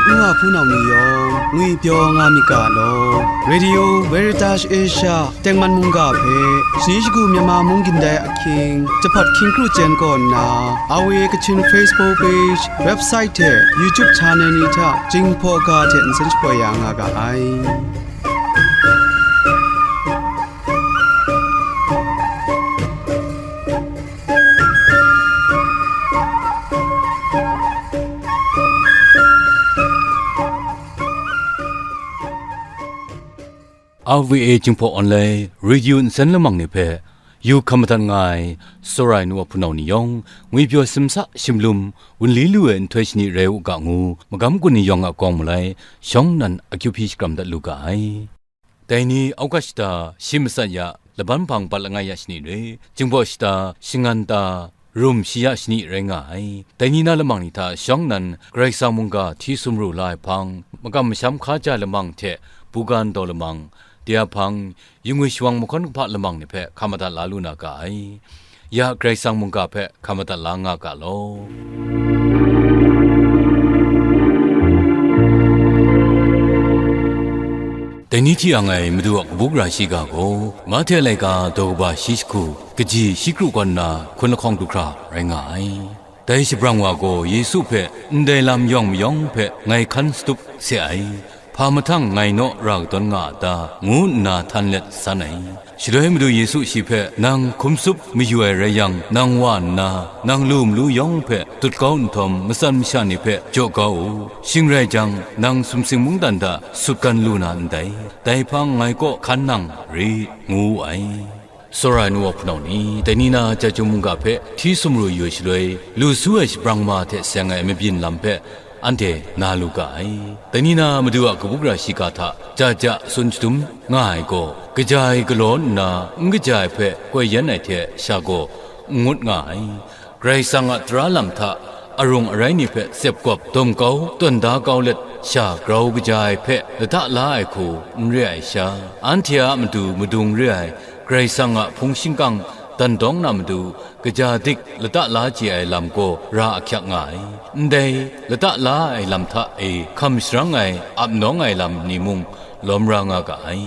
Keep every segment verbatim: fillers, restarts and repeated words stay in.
Nwa hpunau ni yawng ngwipyaw nga myit ga law. Radio Veritas Asia tengman mungga hpe shani shagu Myanmar mung gindai ahkying, jahpat hkying kru chyen kaw nna, R V A Kachin Facebook page, website hte YouTube channel ni hta Jinghpaw ga hte nsen shapoi ya nga ga ai. R V A Jinghpaw Online Radio nsen lamang ni hpe yu hkam madat nga ai, tsawra ai nu wa hpunau ni yawng, ngwipyaw simsa shimlum, wunli lu ai nhtoi shani rai u ga ngu, magam gun ni yawng a kawng malai, shawng nnan akyu hpyi shakram dat lu ga ai. Dai ni Auga shata, shi matsat ya, laban hpang bat langai ya shani re, Jinghpaw shata, shangan ta, rum shi ya shani rai nga ai. Dai ni na lamang ni hta shawng nnan, Karai Kasang mungga hti sumru la ai hpang, makam masham hkaja lamang hte, bugan daw lamang, de a hpang, yu ngwi shawang mahkawn kahpa lamang ni hpe hkam madat la lu na ga ai. Ya Karai Kasang mungga hpe hkam madat la nga ga law. Dai ni hti ang ai Madu a kabu gara shiga gaw, Mahte laika daw kaba shi jahku, kaji shi kru kaw nna hkun lahkawng du hkra rai nga ai. Dai shabrang wa gaw Yesu hpe ndai lam yawng mayawng hpe ngai hkan shatup se ai, hpa mahtang ngai naw ra kadawn nga a ta, ngu nna htan let san ai. Shaloi Madu Yesu shi hpe, "Nang hkum tsup mayu ai rai yang, nang wa nna, nang lu malu yawng hpe tut kau nhtawm, matsan masha ni hpe jaw kau u. Shing rai jang, nang sumsing mungdan hta sutgan lu na ndai. Dai hpang ngai kaw hkan nang rit," ngu wu ai. Tsawra ai nu wa hpunau ni, dai ni na Chyeju mungga hpe hti sumru yu ai shaloi, lu su ai shabrang ma hte seng ai mabyin lam hpe anhte na lu ga ai. Dai ni na Madu a kabu gara shiga hta ja ja tsun shadum nga ai gaw, kaja ai galaw nna n kaja ai hpe koi yan ai hte sha gaw n ngut nga ai. Karai Kasang a tara lam hta arung arai ni hpe tsep gawp, dawm kau, tawn da kau let, sha grau kaja ai hpe lata la ai hku n re ai sha, anhte a matu madung re ai Karai Kasang a hpung shingkang dan dawng na matu, kaja dik lata la chye ai lam gaw ra ahkyak nga ai. Ndai lata la ai lam hta e hkam sharang ai, ap nawng ai lam ni mung lawm ra nga ga ai.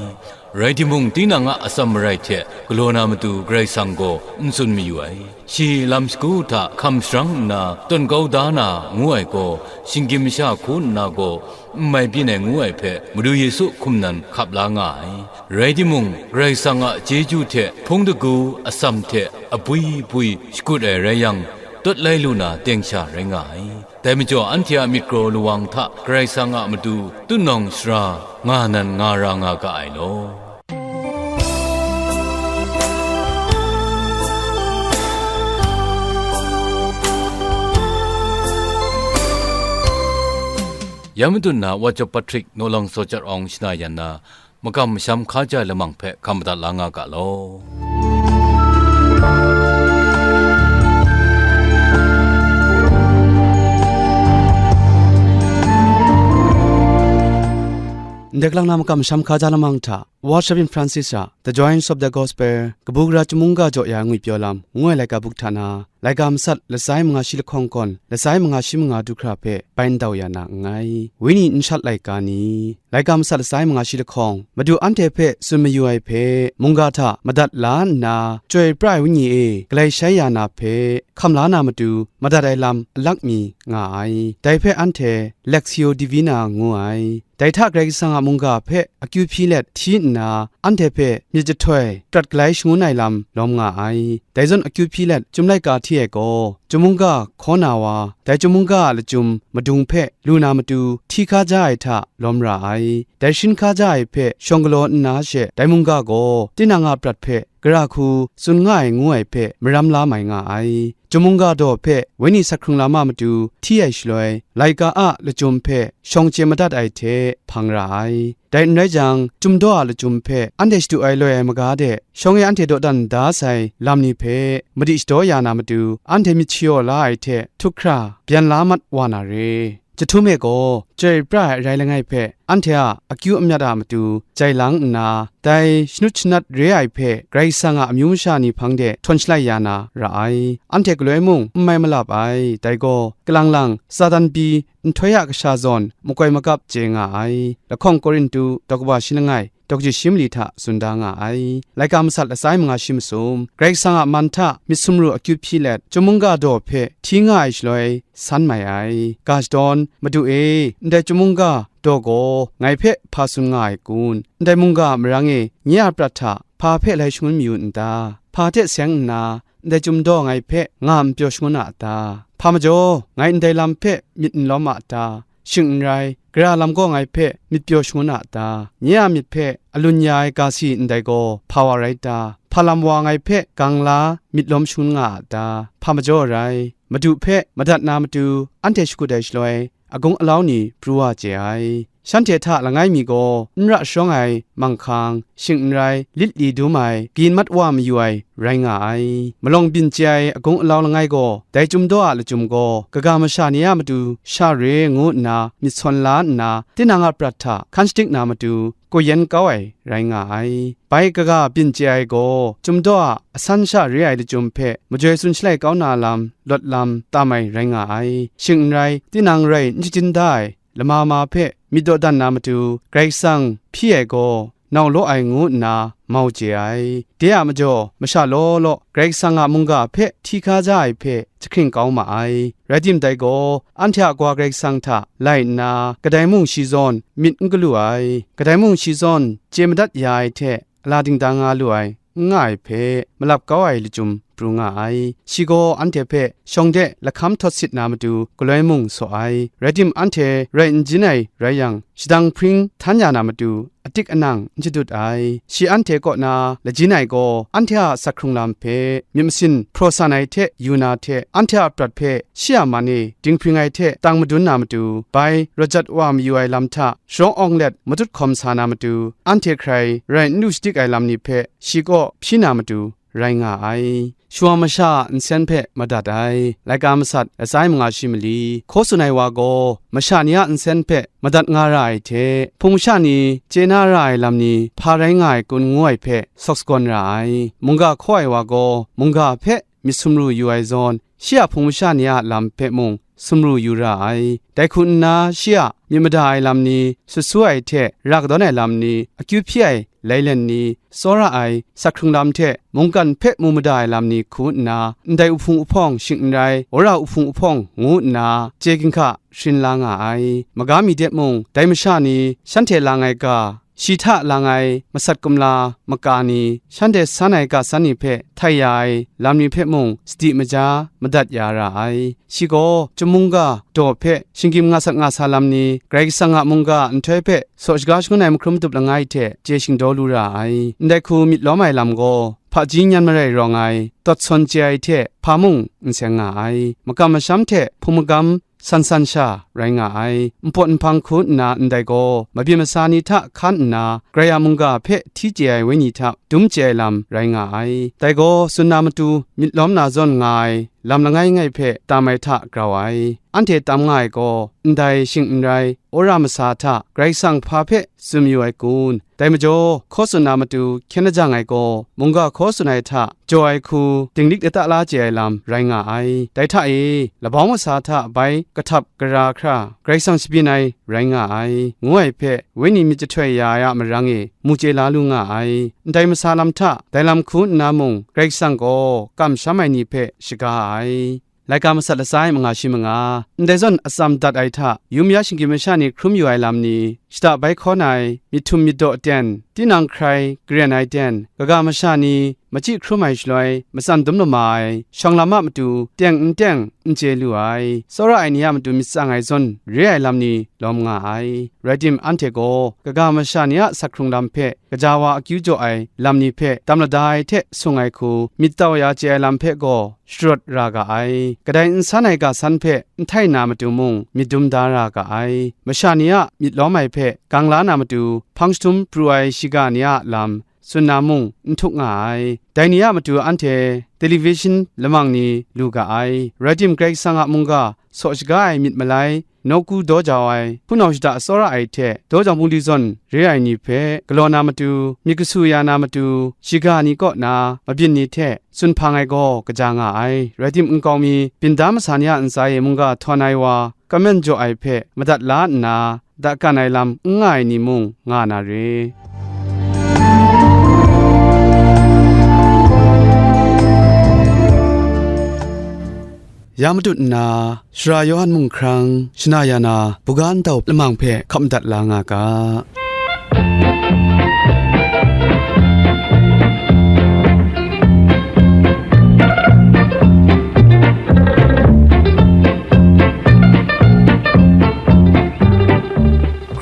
Rai timung, tinang a atsam marai hte galaw na matu Karai Kasang gaw n tsun mayu ai. Shi lam shagu hta hkam sharang nna tawn kau da na ngu ai gaw, shinggyim masha hku nna gaw n mai byin ai ngu ai hpe Madu Yesu hkum nan hkap la nga ai. Rai timung, Karai Kasang a chyeju hte hpung dagu atsam hte apwi pwi shakut ai rai yang, tawt lai lu na teng sha rai nga ai. Dai majaw, anhte a myit kraw lawang hta Karai Kasang a matu tutnawng sara nga nan nga ra nga ga ai law. Ya matut na Wa Jawp Patrick, Naw Lang Saw Chyat Awng shana yan na, makam masham hkaja lamang hpe hkam madat la nga ga law. Ndai kalang na makam masham hkaja lamang hta, Worship in Francis a The Joys of the Gospel, kabu gara chyum mungga jaw ya ngwipyaw lam, ngu ai laika buk hta na, laika masat lasai manga shi lahkawng gawn, lasai manga shi manga du hkra hpe bai ndau ya na nngai. Wenyi n shat laika ni, laika masat lasai manga shi lahkawng, Madu anhte hpe tsun mayu ai hpe, mungga hta madat la nna, Chyoi pra ai Wenyi e galai shai ya na hpe hkam la na matu, madat ai lam alak mi nga ai. Dai hpe anhte Lectio Divina ngu ai. Dai hta Karai Kasang a mungga hpe akyu hpyi let hti nna, anhte hpe myit jahtoi prat galai shangun ai lam lawm nga ai. Dai zawn akyu hpyi let Chyum laika hti ai gaw, Chyum mungga hkaw na wa, dai Chyum mungga a lachyum madung hpe lu na matu hti hkaja ai hta lawm ra ai. Dai sharin hkaja ai hpe shawng galaw nna she, dai mungga gaw tinang a prat hpe gara hku tsun nga ai ngu ai hpe maram la mai nga ai. Chyum mungga daw hpe wenyi sat hkrung la ma matu hti ai shaloi, laika a lachyum hpe shawng chye madat ai hte hpang ra ai. Dai n rai jang, Chyum daw a lachyum hpe anhte shadu ai loi ai maga de, shawng e anhte dawdan da sai lam ni hpe madi shadaw ya na matu, anhte myit shayaw la ai hte htuk hkra byan la mat wa na re. Jahtum e gaw, chyoi pra ai arai langai hpe, anhte a akyu amyat a matu jai lang nna, dai shanut shanat re ai hpe Karai Kasang a amyu masha ni hpang de htawn shalai ya na ra ai. Anhte galoi mung n mai malap ai. Dai gaw, kalang lang Satan pyi nhtoi a kasha zawn makoi magap chye nga ai. Lahkawng Korintu daw kaba shi langai, daw kaji shi mali hta tsun da nga ai. Laika masat latsa i manga shi masum, Karai Kasang a man hta myit sumru akyu hpyi let, chyum mungga daw hpe hti nga ai shaloi san mai ai. Ga shadawn, Madu e, ndai chyum mungga daw gaw ngai hpe hpa tsun nga ai kun? Ndai mungga marang e nye a prat hta hpa hpe lai shangun mayu n ta? Hpa hte seng nna, ndai chyum daw ngai hpe nga n pyaw shangun a ta? Hpa majaw ngai ndai lam hpe myit n lawm a ta? Shing n rai, gara lam gaw ngai hpe myit pyaw shangun a ta? Nye a myit hpe alun ya ai ga si ndai gaw hpa wa rai ta? Hpa lam wa ngai hpe gang la myit lawm shangun nga a ta? Hpa majaw rai, Madu hpe madat na matu anhte shakut ai shaloi, agung alau ni pru wa chye ai. Shanhte hta langai mi gaw n ra sharawng ai manghkang, shing n rai, lit li dum ai, gin mat wa mayu ai rai nga ai. Malawng byin chye ai agung alau langai gaw, dai chyum daw a lachyum gaw, kaga masha ni a matu sha re ngu nna myit sawn la nna, tinang a prat hta hkan shadik na matu, kau yen kau ai rai nga ai. Bai kaga byin chye ai gaw, chyum daw a asan sha re ai lachyum hpe majoi tsun shalai kau na lam, lawt lam, tam ai rai nga ai. Shing n rai, tinang rai n shajin da ai lama ma hpe myit dawdan na matu, Karai Kasang hpyi ai gaw nau law ai ngu nna mau chye ai. De a majaw, masha law law Karai Kasang a mungga hpe hti hkra ja ai hpe jahkring kau ma ai. Rai timung dai gaw, anhte a Wa Karai Kasang hta lai nna, kadai mung shi zawn myit n galu ai, kadai mung shi zawn chye madat ya ai hte, ala dingdang nga lu ai, n nga ai hpe malap kau ai lachyum pru nga ai. Shi gaw anhte hpe shawng de lahkam htawt sit na matu galoi mung saw ai. Rai timung, anhte rai n jin ai rai yang, shadang hpring htan ya na matu atik anang n shadut ai. Shi anhte kaw na lajin ai gaw, anhte a asak hkrung lam hpe myit masin hpraw san ai hte yu na hte, anhte a prat hpe shi a man e dinghpring ai hte tang madun na matu, bai rawt jat wa mayu ai lam hta sharawng awng let matut hkawm sa na matu, anhte hkrai rai n lu shadik ai lam ni hpe shi kaw hpyi na matu rai nga ai. Shawa masha a nsen hpe madat ai. Laika masat, latsa i manga shi mali. Hkaw tsun ai wa gaw, masha ni a nsen hpe madat nga ra ai hte, hpung masha ni chye na ra ai lam ni hpa rai nga ai kun ngu ai hpe sawk sagawn ra ai. Mungga hkaw ai wa gaw, mungga hpe myit sumru yu ai zawn, shi a hpung masha ni a lam hpe mung sumru yu ra ai. Dai hku nna, shi a myit mada ai lam ni, sut su ai hte ra kadawn ai lam ni, akyu hpyi ai lailen ni, tsawra ai asak hkrung lam hte mungkan hpe mu mada ai lam ni hku nna, ndai uhpung uhpawng shing n rai, wora uhpung uhpawng ngu nna, chye ginhka sharin la nga ai. Maga mi de mung, dai masha ni shanhte lang ai ga, shi hta lang ai masat kumla maka ni, shanhte san ai ga san ni hpe htai ya ai lam ni hpe mung sadi maja madat ya ra ai. Shi gaw chyum mungga daw hpe shinggyim nga sat nga sa lam ni, Karai Kasang a mungga nhtoi hpe saw shaga shangun ai mahkrum matup langai hte chye shingdaw lu ra ai. Ndai hku myit lawm ai lam gaw, hpaji nyan marai rawng ai, tawt sawn chye ai hte hpa mung n seng nga ai. Makam masham hte hpung magam san san sha rai nga ai. Npawt nhpang hku nna ndai gaw, mabyin masa ni hta hkan nna, Karai a mungga hpe hti chye ai wenyi hta dum chye ai lam rai nga ai. Dai gaw, tsun na matu myit lawm na zawn nga ai lam langai ngai hpe tam ai hta grau ai. Anhte tam nga ai gaw, ndai shing n rai, wora masa hta Karai Kasang hpa hpe tsun mayu ai kun? Dai majaw, hkaw tsun na matu hkyen lajang ai gaw, mungga hkaw tsun ai hta jaw ai hku dinglik lata la chye ai lam rai nga ai. Dai hta e, labau masa hta bai kahtap gara hkra Karai Kasang shabyin ai rai nga ai, ngu ai hpe, wenyi myit jahtoi ya ai a marang e mu chye la lu nga ai. Ndai masa lam hta, dai lam hku nna mung, Karai Kasang gaw kamsham ai ni hpe shaga ai. Laika masat latsa i manga shi manga, ndai zawn atsam dat ai hta, yum ya shinggyim masha ni hkrum yu ai lam ni, shada bai hkawn ai, myit htum myit daw aten, tinang hkrai garen ai ten, kaga masha ni, machyi hkrum ai shaloi, matsan dum lama ai, shawng lam a matu teng n teng n chye lu ai, tsawra ai ni a matu myit tsang ai zawn re ai lam ni lawm nga ai. Rai timung, anhte gaw kaga masha ni a asak hkrung lam hpe, gaja wa akyu jaw ai lam ni hpe tam lada ai hte sung ai hku, myit tau ya chye ai lam hpe gaw sharawt ra ga ai. Kadai n san ai ga san hpe n htai na matu mung, myit dum da ra ga ai. Masha ni a myit lawm ai hpe gang la na matu, hpang jahtum pru ai shiga ni a lam tsun na mung n htuk nga ai. Dai ni a matu anhte television lamang ni lu ga ai. Rai timung, Karai Kasang a mungga saw shaga ai myit malai nawku daw jau ai, hpunau shada tsawra ai hte, daw jau bungli zawn re ai ni hpe galaw na matu, myit kasu ya na matu, shiga ni kaw na mabyin ni hte tsun hpang ai gaw kaja nga ai. Rai timung, nkau mi, byin da masa ni a ntsa e mungga htawn ai wa, kamen jaw ai hpe madat la nna, dakan ai lam n nga ai ni mung nga na re. Ya matut nna, Sara Yawhan Mungkrang shana ya na buga ntau lamang hpe hkap madat la nga ga.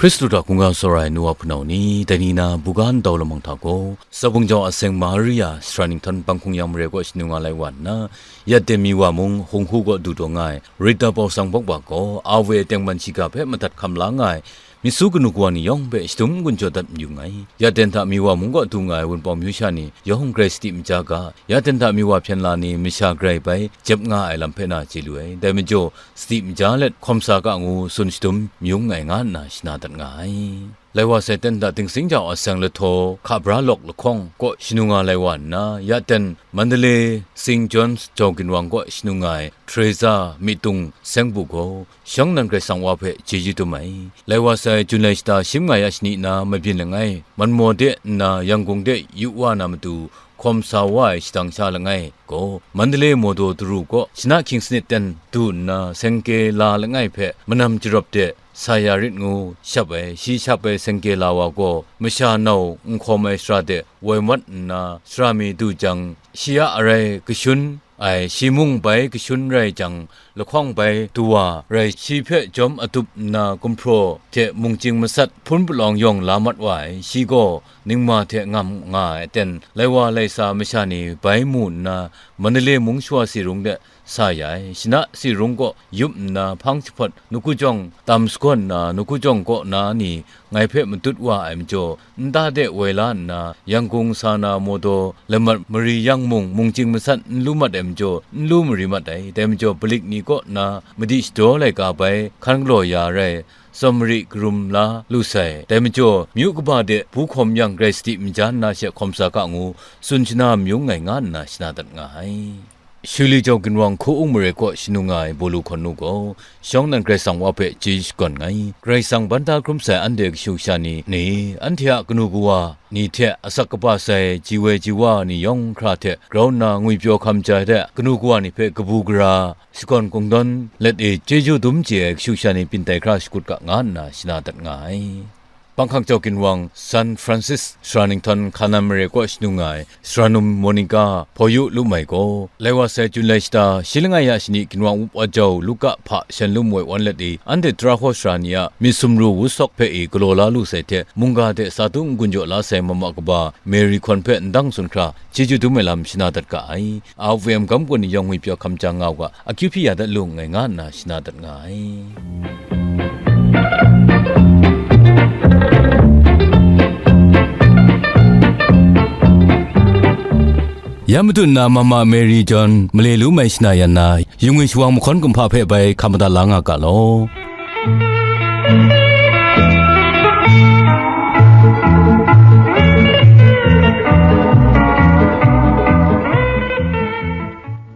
Hkristu hta hkungga tsawra ai nu wa hpunau ni, dai ni na buga ntau lamang hta gaw, Zabung jau aseng Maria, Sara Ninghtawn Bang Hkung Yang mare kaw shanu nga lai wa nna, Yaten mi wa mung hung hu kaw du taw nga ai Rita Bawsang Bawkba gaw, a we tengman shiga hpe madat hkam la nga ai, myit su kanu kawa ni yawng hpe shadum n-gun jaw dat mayu nngai. Yaten hta mi wa mung kaw du nga ai Wunpawng myu sha ni yawng grai sadi maja ga, Yaten hta mi wa hpyen la ni masha grai bai jep nga ai lam hpe na chye lu ai. Dai majaw, sadi maja let hkawm sa ga ngu tsun shadum mayu nngai nga nna shana dat nga ai. Lai wa sai Yaten hta Dingsing jau aseng Lahtaw Hka Bra Lawk lahkawng kaw shanu nga lai wa nna, Yaten Mandalay Saint John's jau ginwang kaw shanu nga ai Teresa Myitung Seng Bu gaw, shawng nan Karai Kasang wa hpe chyeju dum ai. Lai wa sai Jun lai shata shim nga ya shani na mabyin langai, Manmaw de nna Yangkung de yu wa na matu, hkawm sa wa ai shadang sha langai gaw, Mandalay Mawdaw daru kaw shana hkying sanit ten du nna, sengke la langai hpe manam jarawp de, sa ya rit ngu shap ai, shi shap ai sengke la wa gaw, masha nau n hkawm ai sara de woi mat nna, sara mi du jang, shi a arai kashun ai, shi mung bai kashun rai jang, lahkawng bai du wa rai, shi hpe jawm adup nna, gumhpraw hte mungchying masat hpun palawng yawng la mat wa ai, shi gaw ningma hte ngam nga ai aten, lai wa lai sa masha ni bai mu nna, Mandalay mung shawa si rung de, sa ya ai. Shana si rung kaw yup nna hpang jahpawt, nawku jawng tam sagawn nna, nawku jawng kaw na ni ngai hpe madut wa ai majaw, nta de woi la nna, Yangkung sa na Mawdaw lamat mari yang mung, mungchying masat n lu mat ai majaw, n lu mari mat ai. Dai majaw, Palik ni kaw na madi shadaw laika bai hkan galaw ya rai, tsawmari karum la lu sai. Dai majaw, myu kaba de bu hkawm yang grai sadi maja nna she hkawm sa ga ngu, tsun shana mayu nngai nga nna shana dat nga ai. Shuli jau ginwang Hku-ung mare kaw shanu nga ai Bawlu hkawn nu gaw, shawng nan Karai Kasang wa hpe chyeju shakawn nngai. Karai Kasang ban da hkrum sai anhte kashu kasha ni, ni, anhte a kanu kawa ni hte asak kaba sai ji woi ji wa ni yawng hkra hte grau nna ngwipyaw hkam ja ai hte, kanu kawa ni hpe kabu gara, shakawn kungdawn let e chyeju dum chye ai kashu kasha ni byin tai hkra shakut ga nga nna shana dat nga ai. Panghkak jau ginwang San Francis Sara Ninghtawn Hkanan mare kaw shanu nga ai Sara num Monica Hpaw Yu Lumai gaw, lai wa sai Jun lai shata shi langai ya shani ginwang up wa jau Luka hpa shan lum woi wan let i, anhte tara hkaw sara ni a myit sumru wusawk hpe i galaw la lu sai hte, mungga hte sa dung n-gun jaw la sai mama kaba Mary hkawn hpe ndang tsun hkra chyeju dum ai lam shana dat ga ai. A V M gam kun ni yawng ngwipyaw hkam ja nga u ga, akyu hpyi ya dat lu nngai nga nna shana dat nga ai. Ya matu nna Mama Mary John male lu mai shana yan na, yungwi shawang mahkawn kumhpa hpe bai hkam madat la nga ga law.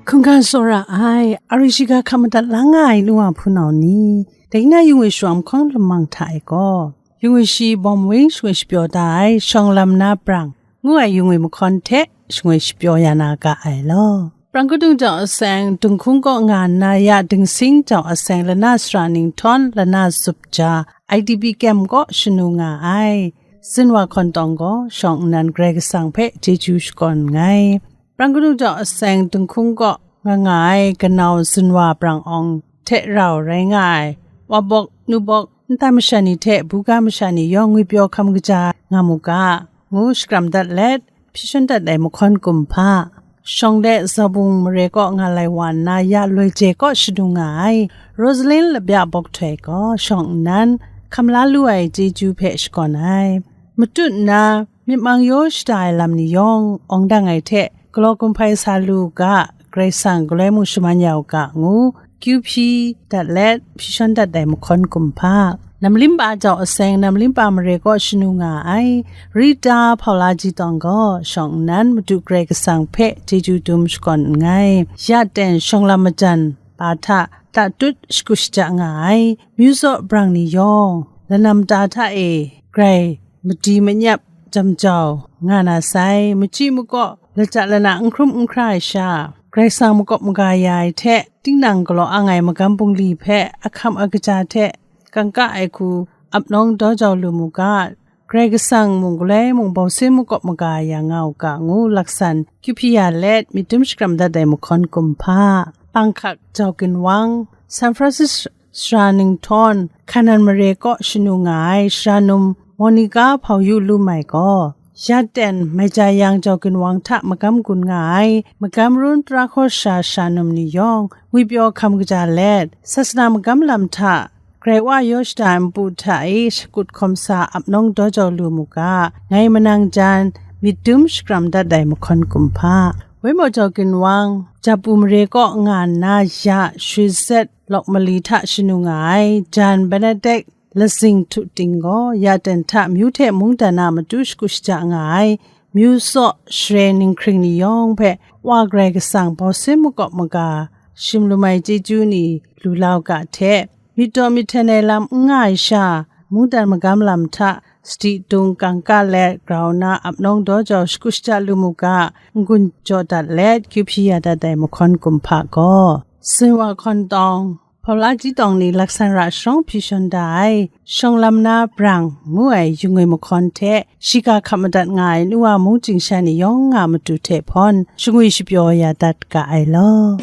Hkungga tsawra ai, ari shiga hkam madat la nga ai nu wa hpunau ni, dai na yungwi shawang mahkawn lamang hta e gaw, yungwi shi bawm wing shangwi shapyaw da ai shawng lam na brang ngu ai yungwi mahkawn hte shangwi shapyaw ya na ga ai law. Brang kadung jau aseng Dunghkung kaw nga nna ya Dingsing jau aseng Lana Sara Ninghtawn Lana Zup Ja I D P kem kaw shanu nga ai. Zinwa hkawn tawng gaw shawng nnan Karai Kasang hpe chyeju shakawn nngai. Brang kadung jau aseng Dunghkung kaw nga nga ai kanau Zinwa Brang Awng hte rau rai nga ai, wa bawk, nu bawk, nta masha ni hte buga masha ni yawng ngwipyaw hkam kaja nga mu ga, ngu shakram dat let, hpyi shan dat ai mahkawn kumhpa, shawng de Zabung mare kaw nga lai wa nna ya loi je kaw shadung nga ai, Rosalyn Labya Bawk Htoi gaw shawng nnan hkam la lu ai chyeju hpe shakawn ai. Matut nna, myit mang yaw shada ai lam ni yawng awng dang ai hte, galaw kumhpai sa lu u ga, Karai Kasang galoi mung shaman ya u ga, ngu kyu hpyi dat let hpyi shawn dat ai mahkawn kumhpa, Namlimpa jau aseng Namlimpa mare kaw shanu nga ai Rita Hpaula Ji Tawng gaw shawng nnan Madu Karai Kasang hpe chyeju dum shakawn nngai. Ya ten shawng lam majan pa hta tatut shagu shaja nga ai myu zaw brang ni yawng, lanam ta hta e grai madi manyap jam jau nga na sai, machyi makaw, lata lana n hkrum n hkra ai sha, Karai Kasang makawp maga ya ai hte, tinang galaw ang ai magam bungli hpe ahkam agaja hte kangka ai hku ap nawng daw jau lu mu ga, Karai Kasang mung galoi mung bawsin makawp maga ya nga u ga, ngu laksan kyu hpyi ya let, myit dum shakram dat ai mahkawn kumhpa, Panghkak Jau Ginwang, San Francis Sara Ninghtawng, Hkanan mare kaw shanu nga ai sara num Monica Hpau Yu Lu Mai gaw, ya ten Mai Ja Yang Jau Ginwang hta magam gun nga ai magam run tara hkawsha sara num ni yawng, ngwipyaw hkam kaja let, sasana magam lam hta Karai Wa yaw shada ai npu hta e shakut hkawm sa ap nawng daw jau lu mu ga, ngai manang jan myit dum shakram dat ai mahkawn kumhpa, Waimaw Jau Ginwang, Japu mare kaw nga nna ya Shwi Zet Lawk Mali hta shanu nga ai Jan Benedict Lazing Htu Ting gaw, ya ten hta myu hte mungdan a matu shagu shaja nga ai myu zaw share ninghkring ni yawng hpe Wa Karai Kasang bawsin makawp maga shim lum ai chyeju ni lu la u ga hte, myit daw myit hten ai lam n nga ai sha, mungdan magam lam hta sadi dung kangka let grau na ap nawng daw jau shagu shaja lu mu ga, n-gun jaw dat let kyu hpyi ya dat ai mahkawn kumhpa gaw, Sinwa Hkawn Tawng, Hpaula Ji Tawng ni laksan ra sharawng hpyi shawn da ai, shawng lam na brang ngu ai yu ngwi mahkawn hte, shiga hkap madat nga ai nu wa mung chying sha ni yawng a matu hte hpawn, shangwi shapyaw ya dat ga ai law.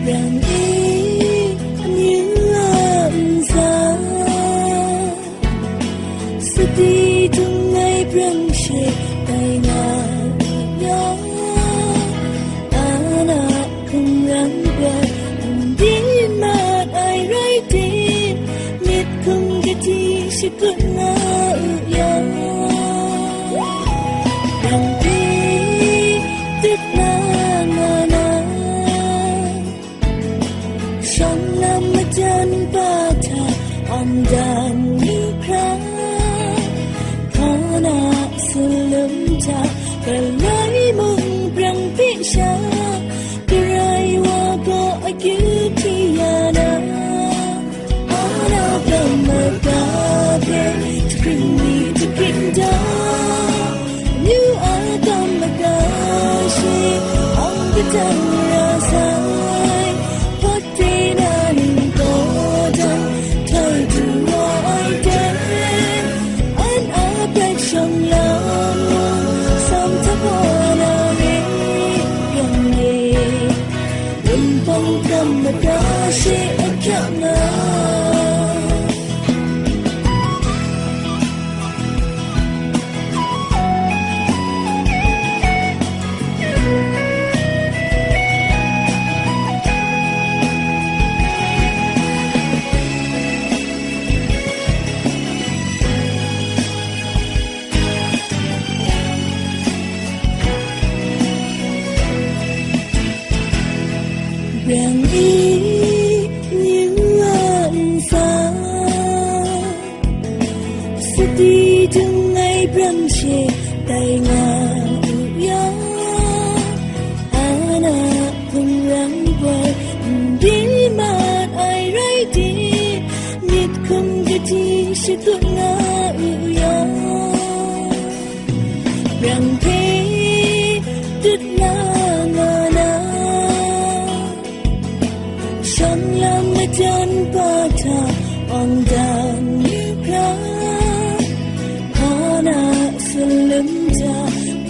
Yang e, amyu a ntsa, sadi dung ai brang she tai nga u yang, ana hkum ran gaw, n byin mat ai rai tim, myit hkum gadi shakut nga u yang, yang e, dut na nga na. Shawng lam majan pa hta, ang dan yu hkra, hkawna salum hta, galoi mung brang hpe sha, Karai wa gaw akyu hpyi ya na, ana gam mada hpe, jahkring mi jahkring da, yu a gam mada she, ang kadang ra sai, Tena ning gaw jang, htoi du wa ai ten, an a prat shawng lam mung, sam hta wa na re yang e, wunpawng hkam mada she ahkyak nga. Brang e, yu a ntsa, sadi dung ai brang she tai nga u yang, ana hkum ran gaw, n byin mat ai rai tim, myit hkum gadi shakut nga u yang, brang hpe dut na nga na. Shawng lam majan pa hta, awng dan yu hkra, hpa na salum hta,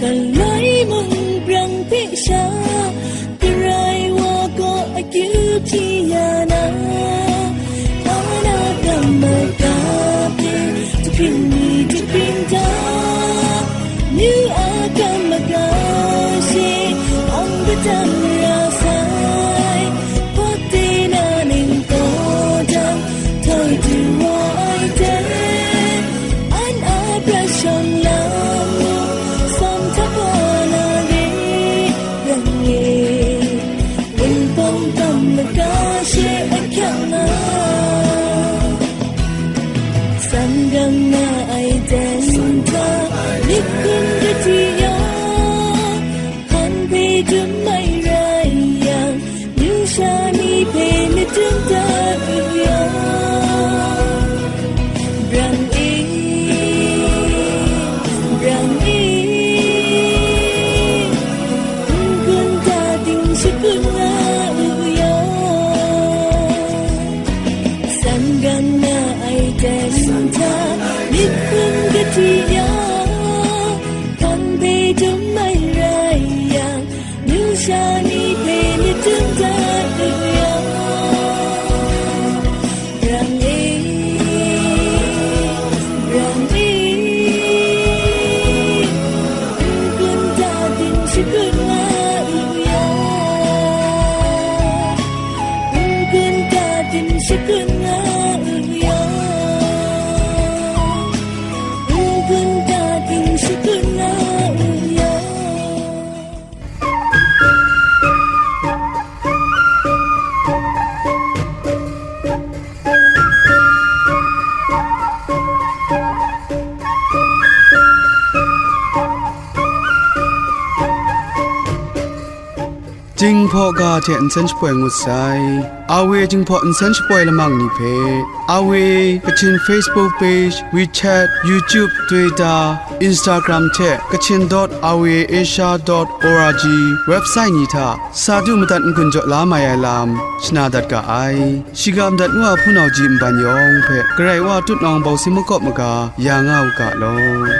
galoi mung brang hpe sha, Karai wa gaw akyu hpyi ya na, hpa na gam mada hpe, jahkring mi jahkring Tun ta u yaw, brang e, brang e, n-gun ta ting shakut nga u yaw, sanggang na ai ten hta myit hpun gati ya, hpang hpe dum ai rai yang, Numsha ni hpe myit dum dat u yaw, brang e, brang e, n-gun ta ting shakut nga u yaw, n-gun ta ting shakut nga u yaw, n-gun ta ting shakut nga u yaw. Jinghpaw ga hte nsen shapoi ngut sai. Awe Jinghpaw nsen shapoi lamang ni hpe, Awe Kachin Facebook page, WeChat, YouTube, Twitter, Instagram hte Kachin dot awe asia dot org website ni hta sa du madat n-gun jaw la mai ai lam shana dat ga ai. Shiga madat ngu a hpunau ji nban yawng hpe Karai Wa tutnawng bawsi makawp maga ya nga u ga law.